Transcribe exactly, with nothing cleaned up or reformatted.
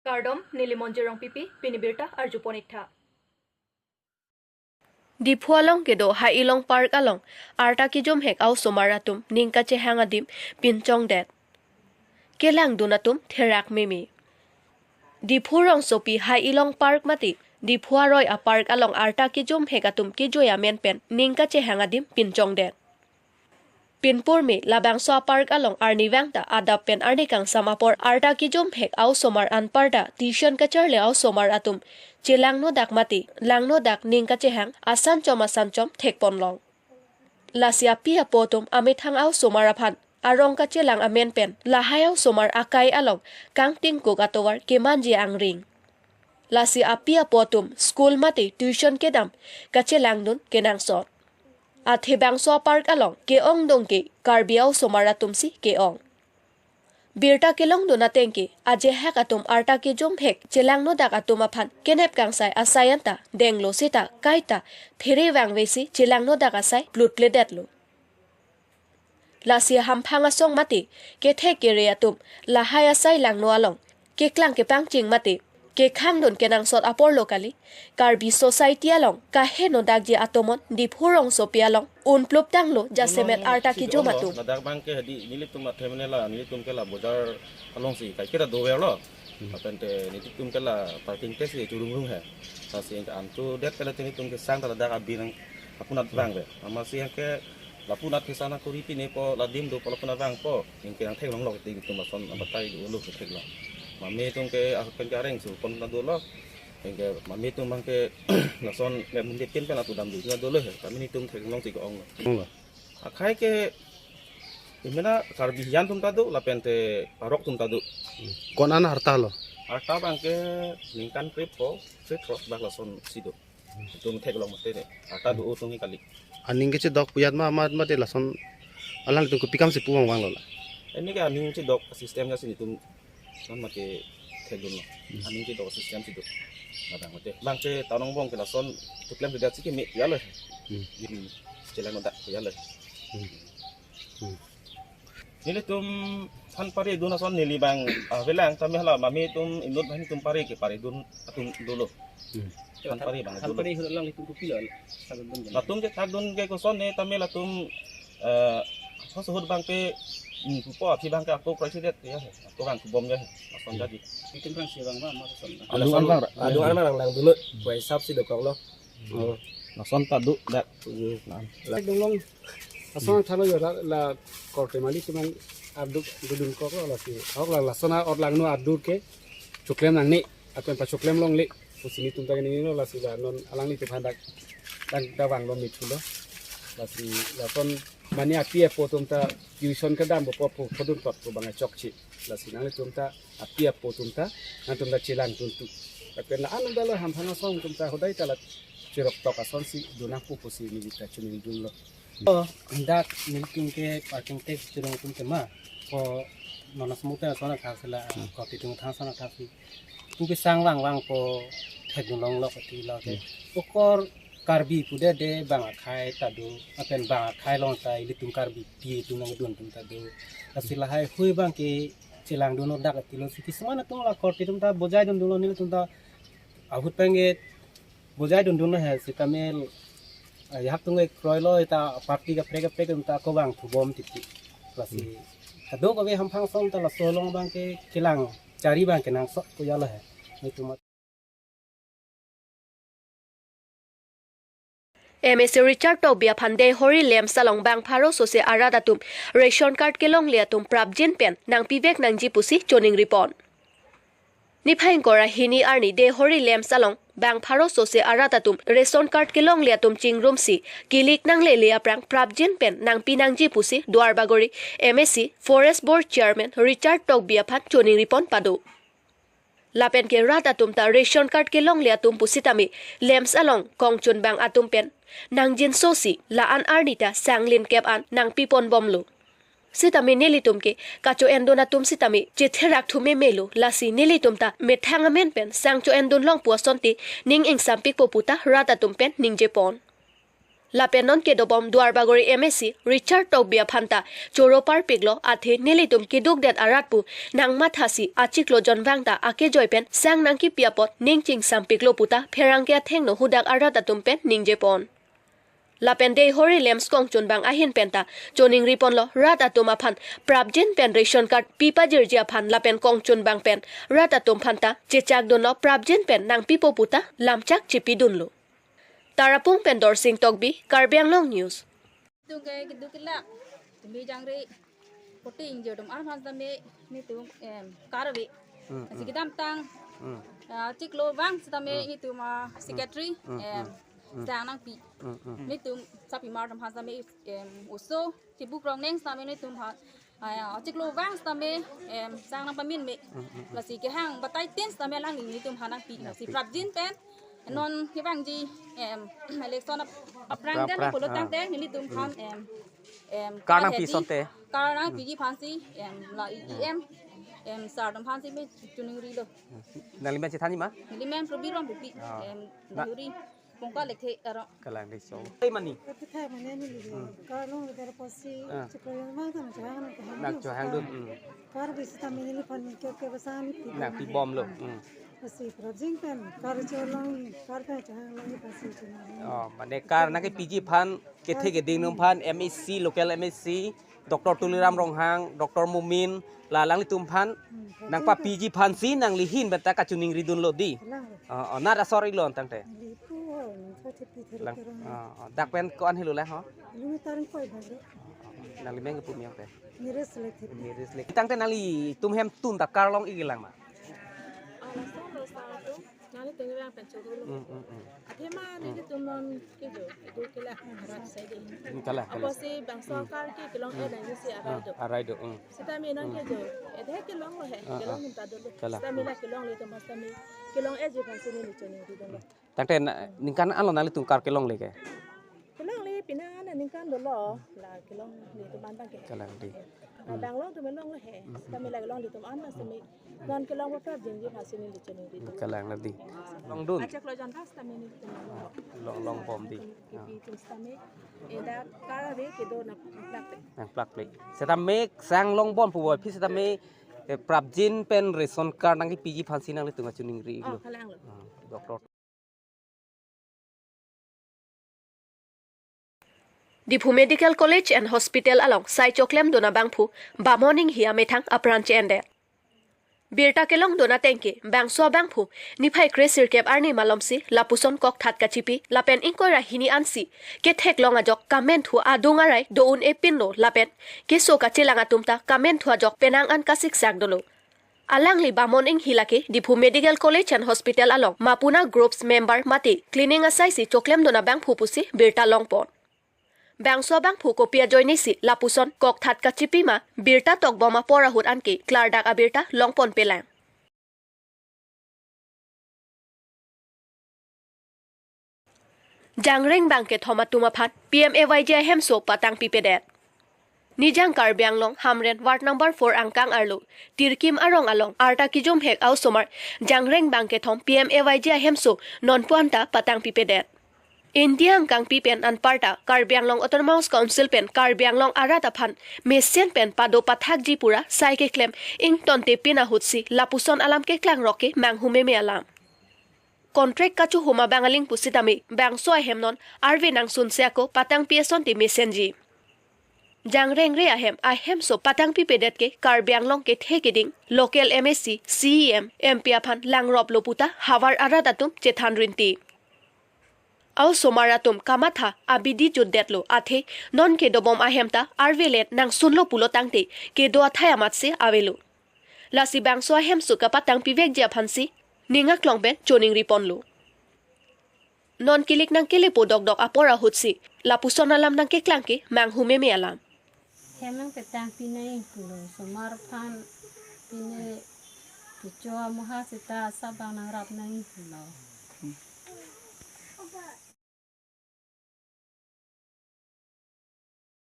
Kardom, neli Monjir Rongpipi, pini birta arjupon iktha. Diphu along kedo Hailong Park along arta kejum hek a-osomar atum ning kachehang adim pinchongdet. Kelangdun atum therak meme. Diphu rongsopi Hailong Park mate Diphu aroi a-park along arta kejum hek atum kejui amen pen ning kachehang adim pinchongdet. Pinpurme labangso a-park along arnivang ta adap pen arni kangsam apor arta kejum hek a-osomar anparta tuition kacharli a-osomar atum chelangnodak mate langnodak ning kachehang asanchom asanchom thekponlong. Lasi api apo atum amethang a-osomar aphan arong kachelang amen pen lahai a-osomar akai along kangtingkuk atovar kemanji angring. Lasi api apo atum school mate tuition kedam kachelangdun kenangsot. Athe bangso a-park along ke-ong dong ke Karbi a-osomar atum si ke-ong. Birta kelongdun ateng ke ajehak atum arta kejum hek chelangnodak atum aphan kenep kangsai asai anta denglo seta kaita phere vangve si chelangnodak asai plutpledetlo. Lasi hamphang asong mate kethek kere atum lahai asai langno along keklang kepangching mate kekhangdun kenangsot aporlo kali, Karbi society along kahenodakji atomon Diphu rongsopi along unplup tanglo jasemet arta kejum atum. Ladak abang ke hadi nelitum athe mene la, nelitum ke la bojar alongsi kaiketa doverlo. Lapen te nelitum ke la parking te si churungrung he. Lasi antu det ke la nelitum ke sang ta ladak abinang apunat vangve. Amatsi ke lapunat ke sana kuri pine po ladim do po lapunat vangpo. Anke nangtheklonglok ti nelitum ason abatai dolo theklong. Mame atum ke ahut pen ke areng su pon na dolo. Anke mame atum abang ke lason le mundi pin pen atu damdu na dolo he. Kami nelitum theklong ti ke-onglo. Onglo. Akhai ke imena Karbi hijan atum ta do lapen te parok atum ta do. Ko-an arta lo? Arta abang ke ningkan krep po, krep rok bak lasonsi do. Itum theklong mate ne. Arta do utung hi kali. Aning kechedok pu ajat ma, ma, mate lason alangtum kopi kam si pu vangvanglo la? Ini ke aning chedok system ke si nelitum non mate thekdunlo. Aning chedok system si do. Madang mate. Abang ke tanong bong ke lason tuklem sudah si ke me ya lo. Hmm. Ini chelangnodak ya lo. Hmm. Hmm. Nelitum than paridun ason neli abang, ah, avelang tame hala mame atum inut abang nelitum pari ke paridun atum dolo. Hmm. Than pari abang than dolo. Pari hurlang nelitum kopilo, sabun dun. Latum ke thakdun ke koson ne tame latum, eh, hos hot abang ke, hmm, pupo aphi abang ke ako president ya, ako abang kubom ya, ason jadi. Nelitum abang si abang abang, ason. Adung an abang, adung an abang lang dolo, buat hisap si dokok lo. Oh. Lason ta do dak. Hmm. Nan. Lak dong long. Lason thalo yo la, la korte mali cuman aduk dudun kok lo lasi. Ahok la lason a-ot langno adur ke choklem nangne. Apen pachoklem longle. Pusi nelitum ta ke ningilo lasi la non alanglitum aphan dak, dak davanglo mithulo. Lasi lason mane api apo atum ta tuition kedam bo po po phodun tot pu abang chokche. Lasi nanglitum ta api apo atum ta nangtum ta chelangdun tu. Lapen la-an dalo hamphang asong atum ta hodai ta la cheroktok asonsi do nangpo pusi neli ta choningdunlo. Oh, dak nelitum ke parking tax churung atum ke ma. Ko non asmute asona thak sila, hmm, ko titung thang asona thak si. Pu ke sang vangvang po thekdunlonglok ati lo ke. Hmm. Okor Karbi pudede bang akhai ta do, lapen bang akhai along ta ilitum Karbi pi atum nangdun atum ta do. Lasi lahai hui abang ke chelangdunnodak ati lo si kisuman atum la korte atum ta bojaidundunlo, nelitum ta ahut pen ke bojaidundunlo he sitame, ah, ajahak atum ke kroilo ta party kaprek kaprek atum ta ako abang thubom titi. Lasi, hmm, kadokave hamphang asong ta laso along abang ke kelang chari abang kenangsot ko ya lo he. Nelitum M A C Richard Tokbi aphan Deihori LAMPS along bang pharo sose arat atum ration card kelongle atum prapjin pen nangpivek nangji pusi choningripon. Niphai ingkoi ra hini arni Deihori LAMPS along bang pharo sose arat atum ration card kelongle atum chingrumsi kilik nanglele aphrang prapjin pen nangpi nangji pusi Duarbagori M A C Forest Board Chairman Richard Tokbi aphan choningripon pado. Lapen ke rat atum ta ration card kelongle atum pusitame LAMPS along kongchunbang atum pen nangjinsosi la-an arni ta sang limkep an nangpiponbomlo. Sitame nelitum ke kacho-endun atum sitame chetherak thu memelo, lasi nelitum ta methang amen pen sang cho-endunlong pu asonte ning ingsampikpo pu ta rat atum pen ningjepon. Lapen non kedobom Duarbagori M A C Richard Tokbi aphan ta choro parpiklo, athe nelitum keduk det arat pu nangmathasi achiklo jonvang ta akejoi pen sang nangkipi apot ning chingsampiklo puta pherangke athengno hudak arat atum pen ningjepon. Lapen Deihori Lamps kongchunbang ahin penta choningri ponlo rat atum aphan prapjin pen ration card pipajirji aphan lapen kongchunbang pen rat atum phanta chechak dunlo prapjin pen nangpipo puta lamchak chipidunlo. Tarapung pen Dorsing Tokbi, Karbi Anglong News. Tung ke keduk kelak, tumi jangre, puting jodom arman same, netum, em, karve. Hmm, Asi hmm. Kedamtang, Hmm. ah, chiklo vang sitame Hmm. netum, ah, secretary, Hmm, hmm, em, hmm. Hmm. Sang nangpi. Hmm, hmm. Netum sapimar dam same, em, oso, chibu krong neng sitame netum ha, ah, chiklo vang sitame, em, sang nangpamin me. Hmm, hmm, hmm. Lasi kehang batai tin sitame alangli netum ha nangpi. Lasi Nangpi. Prapjin pen, non kevangji, em, election ap-, aphrang Aphrang, ke aphrang, pulo ah. Tangte, nelitum Hmm. phan, em, em, Kar nangpi hedi, sonte. Kar nangpiji aphansi, em, la E M, em, sir atum aphansi me choningrilo. Nangli-men chethanji ma? Neli-men Ruby Rongpipi, Ah. em, Na- Deihori, Pongka Lekthe arong. Kalang dei so. Hey mani. Ati thai mane ni Hmm. Kar longle apotsi, Ah. chiklo jonvang ta nangchohang nang Nangchohang dun. Hmm. Kar bisi tame neliphan ke ke basa ni pi Nangpibomlo. Hmm. Lasi prapjin pen kar cholong, kar pen chohang long ni pasi cholong. Oh, mane kar nangkepiji aphan kethe keding atum aphan M A C, local M A C, Doctor Tuliram Ronghang, Doctor Momin, la alanglitum aphan Hmm, nangpapiji aphansi nangli ahin beta kachoningri dunlo dei. Lang. Oh, oh, nat asor iklo tangte. Neli pu ho, nangpha thepi theri Lang. Kerang. Oh, oh, dak pen ko-an helo la ho? Neli taring koi bang. Nangli meng pu miang te. Miris Lekthe. Miris Lekthe. Tangte nanglitum hem tun ta kar long-ik lang ma? Ah, lason lo sa atum. Nanglitum vang pen choro lo. Hmm, hmm, hmm. Athema Hmm. nelitum non kejo, keduk kelak rat sai dei. Hmm, kalang, kalang. Apotsi bangso Hmm. kar ke kelong Hmm. eh dan si Ah, arai do. Arai do. Hmm. Sitame non Hmm. kejo, eh, dei kelonglo he, Ah, kelong ah. Minta dolo. Kalang. Sitame Hmm. la kelongle atum sitame, kelong-eji aphansi neli choningri dunlo. Tangte na, ningkan anlo nanglitum kar kelongle ke? Kelongle pine aningkan dolo, la kelongle atum an abang ke. Kalang dei. Na Hmm. bang long atum longlo he. Hmm. Sitame la kelongle atum an sitame non kelong prapjinji aphansi neli choningri dun. Kalang dei. Longdun. Achiklo jonvang sitame nelitum longlo. Long, longbom dei. Kipi atum sitame, eh, dak kar ave kedo nangplak pe. Nangplak pe. Sitame sang longbom pu voi aphi sitame, eh, prapjin pen ration card nangkepiji aphansi nanglitum kachoningri iklo. Oh, kalang lo. Hmm, Doctor Diphu Medical College and Hospital along sai choklem dun abangphu Bamon Inghi amethang apran che-endet. Birta kelong dun ateng ke bangso abangphu niphai kre sirkep arni malomsi lapuson kokthat kachipi lapen ingkoi ra hini ansi ketheklong ajok kamenthu adung arai do-un-e pinlo lapen keso kachelang atum ta kamenthu ajok penang an kasiksak dolo. Alangli Bamon Inghi lake Diphu Medical College and Hospital along Mapuna Groups member mate cleaning asaisi choklem dun abangphu pusi birta longpon. Bangso abangphu kopi ajoinesi lapuson kokthat kachipi ma birta tokbom apor ahut anke klardak abirta longponpelang. Jangreng bangkethom atum aphan P M A Y G ahemso patangpipedet. Nijang Karbi Anglong Hamren Ward number four angkang arlo Tirkim arong along arta kijumhek a-osomar Jangreng bangkethom P M A Y G ahemso nonpu anta patangpipedet. India angkangpi pen anparta Karbi Anglong Autonomous Council pen Karbi Anglong arat aphan mesen pen pado pathakji pura sai keklem ingtonte pin ahutsi lapuson alam keklang roke manghumeme alam. Contract kachohum abang aling pusitame bangso ahem non arve nangsunse ako patangpi asonte mesenji. Jangrengre ahem ahemso patangpipedet ke Karbi Anglong kethe keding local M A C, C E M, M P aphan langroplo puta havar arat atum chethan rinti. A-osomar atum kamatha abidi jutdetlo athe non kedobom ahem ta arvelet nangsunlo pulo tangte kedo athai amatsi avelo. Lasi bangso ahemso kapatangpivekji aphansi ning aklong pen choningri ponlo. Non kilik nangkelepo dokdok apor ahutsi lapuson alam nangkeklang ke manghumeme alam. Hem nangpetangpi nangji pulo, osomar aphan pine kecho amoha seta asap abang nangrap nangji pulo.